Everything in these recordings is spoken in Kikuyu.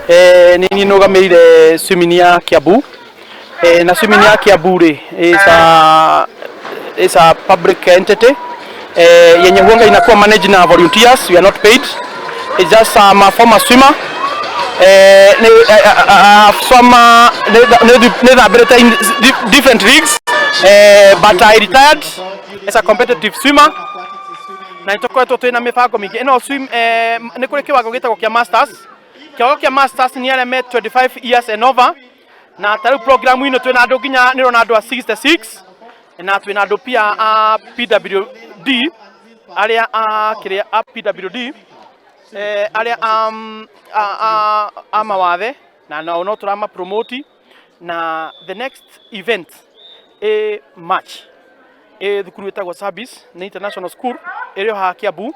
Nĩ niĩ nũgamĩrĩire swimming ya Kiambu. Na swimming ya Kiambu rĩ is a public entity yenye huanga inakuwa managed na volunteers. We are not paid. It's just I'm a former swimmer. Swam nĩ thambĩrĩte in different leagues, but I retired as a competitive swimmer, na nĩ tũkoretwo twĩna mĩbango mĩingĩ ĩno swim. Nĩ kũrĩ kĩwango gĩtagwo kĩa masters. Kĩwango kĩa masters nĩ arĩa me 25 years and over, na ta rĩu program ĩno twĩna andũ nginya nĩ ũrona andũ a 66, na twĩna andũ pia a PWD, arĩa a kĩrĩa a PWD, arĩa a mawathe, na nao no tũrama promote. Na the next event ĩ March, ĩ thukuru ĩtagwo Service, nĩ international school ĩrĩ o haha Kiambu,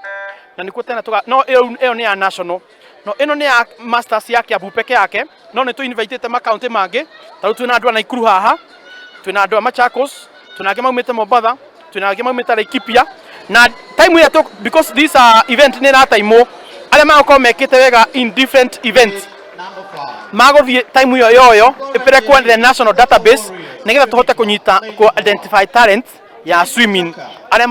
na nĩkuo tena tũga no ĩyo nĩ ya national, no ĩno nĩ ya masters ya Kiambu peke yake, no nĩ tũ invitĩte makaunti mangĩ. Ta rĩu twĩna andũ a Naikuru haha, twĩna andũ a Machakos, twĩna angĩ maumĩte Mombatha, twĩna angĩ maumĩte Laikipia. Na time ĩrĩa because this event nĩ ĩrataimwo, arĩa magũkorwo mekĩte wega in different events magũthiĩ time ĩyo yoyo ĩperekwo the national database, nĩgetha tũhote kũnyita kũ identify talent ya swimming arĩa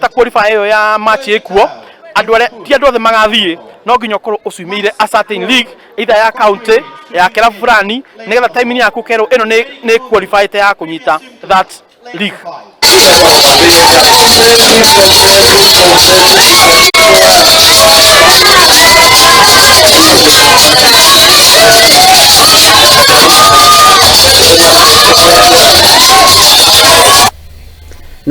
ta qualify ĩyo ya match ĩkuo. Andũ arĩa, ti andũ othe magathiĩ, no nginya ũkorwo ũcwimĩire a certain league, either ya county, ya kĩrabu fulani, nĩgetha time yaku kerwo ĩno nĩ qualified ya kũnyita that league.